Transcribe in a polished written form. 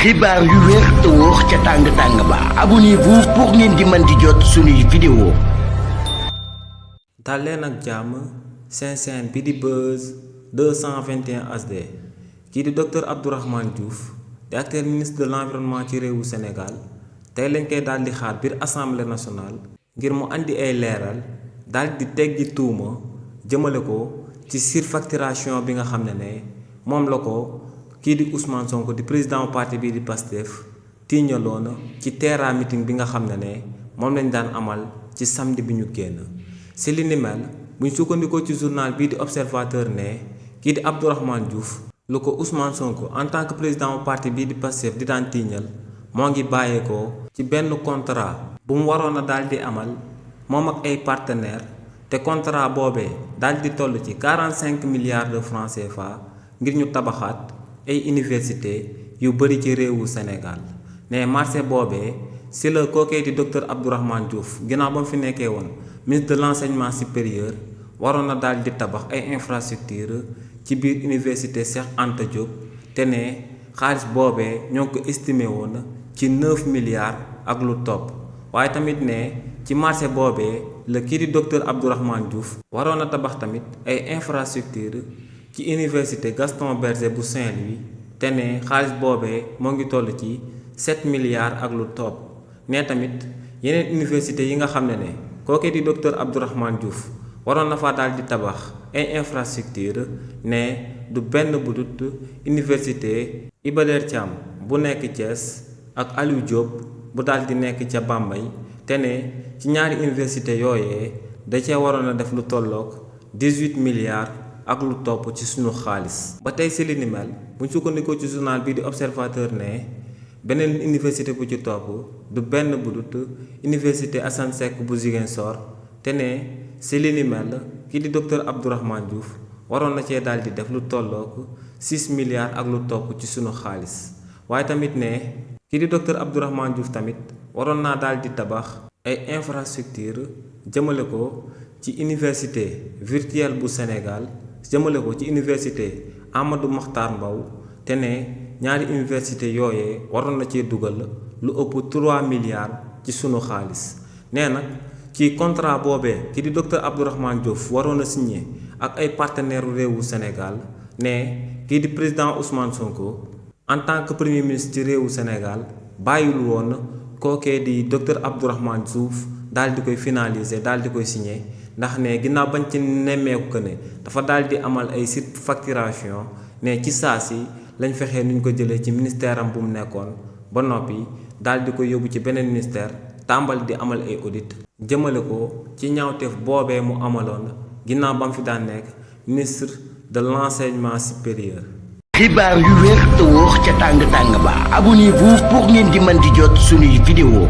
xibaar yu wér te wóor ca tàng-tàng ba abonnez-vous pour ngeen di mën di jot suñuy vidéo. dal leen ak jàmm seen chaîne bi di Buzz 221 HD kii di docteur Abdourahmane Diouf di acteur ministre de l'environnement ci réewu Sénégal tey lañ koy daal di xaar biir assemblée nationale ngir mu andi ay leeral daal di teggi tuuma jëmale ko ci surfacturation bi nga xam ne moom la ko kii di Ousmane Sonko di président parti bii di Pastef tiiñaloon ci terrain meeting bi nga xam ne moom lañ daan amal ci samedi bi ñu génn. si li ni mel buñ sukkandikoo ci journal bii di observateur ne kii di Abdourahmane Diouf lu ko Ousmane Sonko en tant que président parti bii di Pastef di daan tiiñal moo ngi bàyyeekoo ci benn contrat bu mu waroon a daal di amal moom ak ay partenaires te contrat boobee daal di toll ci 45 milliards de francs CFA ngir ñu tabaxaat ay université yu bëri ci réewu Sénégal ne marché boobee si la kookee di docteur Abdourahmane Diouf ginnaaw ba mu fi nekkee woon ministre de l'enseignement supérieur waroon na daal di tabax ay infrastructure ci biir université Cheikh Anta Diop te ne xaalis boobee ñoo ko estimé woon ci 9 milliards ak lu topp waaye tamit ne ci marché boobee la kii di docteur Abdourahmane Diouf waroon na tabax tamit ay infrastructure ci université Gaston Berger bu Saint-Louis te ne xaalis boobee moo ngi toll ci 7 milliards ak lu topp ne tamit yeneen université yi nga xam ne kookee di docteur Abdourahmane Diouf waroon na fa daal di tabax ay infrastructure ne du benn bu dut université Iba Der Thiam bu nekk Thiès ak Aliou Diop bu daal di nekk ca Bambey te ne ci ñaari université yooyee da cee waroon a def lu tolloog 18 milliards ak lu topp ci suñu xaalis. ba tey si li ni mel buñ sukkandikoo ci journal bii di observateur ne beneen université bu ci topp du benn bu dut université Assane Seck bu Ziguinchor te ne si li ni mel kii di docteur Abdourahmane Diouf waroon na cee daal di def lu tolloog 6 milliards ak lu topp ci sunu xaalis waaye tamit ne kii di docteur Abdourahmane Diouf tamit waroon naa daal di tabax ay infrastructure jëmale ko ci université virtuelle bu Sénégal jëmale ko ci université Amadou Mahtar Mbow te ne ñaari université yooyee waroon na cee dugal lu ëpp 3 milliards ci sunu xaalis nee nag ci contrat boobee ki di docteur Abdourahmane Diouf waroon a signé ak ay partenaires réewu Sénégal ne kii di président Ousmane Sonko en tant que premier ministre ci réewu Sénégal bàyyil woon kookee di docteur Abdourahmane Diouf daal di koy finaliser daal di koy signé ndax ne ginnaaw bañ ci nemmeeku que ne dafa daal di amal ay surfacturation ne ci saa si lañ fexee nuñ ko jëlee ci ministère am bu mu nekkoon ba noppi daal di ko yóbbu ci beneen ministère tàmbal di amal ay audit jëmale ko ci ñaawteef boobee mu amaloon ginnaaw ba mu fi daan nekk ministre de l'enseignement supérieur. xibaar yu wér te wóor ca tàng-tàng ba abonnez-vous pour ngeen di mën di jot suñuy vidéo.